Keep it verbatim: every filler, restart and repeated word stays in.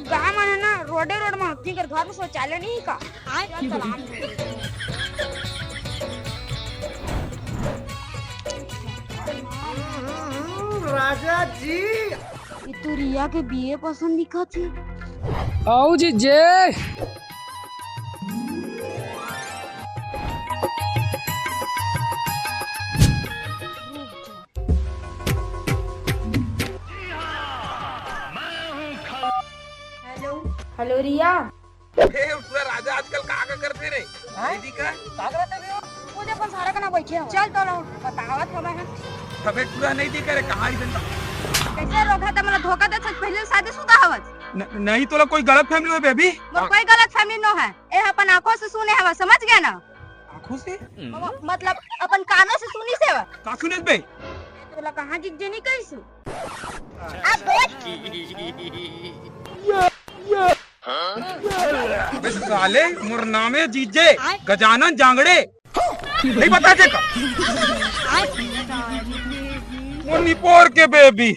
गाँव मन हे ना, रोडे रोड म हकती कर घर में शौचालय नहीं का? चल, चल, आ। राजा जी। ई तो रिया के बीए पसंद दिखत हे। आओ जीजे। हेलो, हेलो रिया। हे, पूरा राजा आजकल का का करथे रे? हाँ? दीदी का? का करत हे बे? वो दे अपन सारा कना बैठे हो। चल तो लो, बतावत हवे है। अबे पूरा नहीं दिखा रे, कहाँ ही बंदा? कैसे रोगा त मोला धोखा देत हस, पहले शादीशुदा हवस। न-, नहीं तोला कोई गलत फहमी होय बेबी। मोर कोई गलत फहमी नो है, ए अपन आँखों से सुने हवस, समझ गया ना? आँखों से? म-, मतलब अपन कानों से सुनिस हवस। का सुनेस बे? तोला कहाँ जीजे नहीं कहिस? अबे साले, मोर नाम हे जीजे, गजानन जांगड़े। नहीं पता तेका? मोर निपोर के बेबी।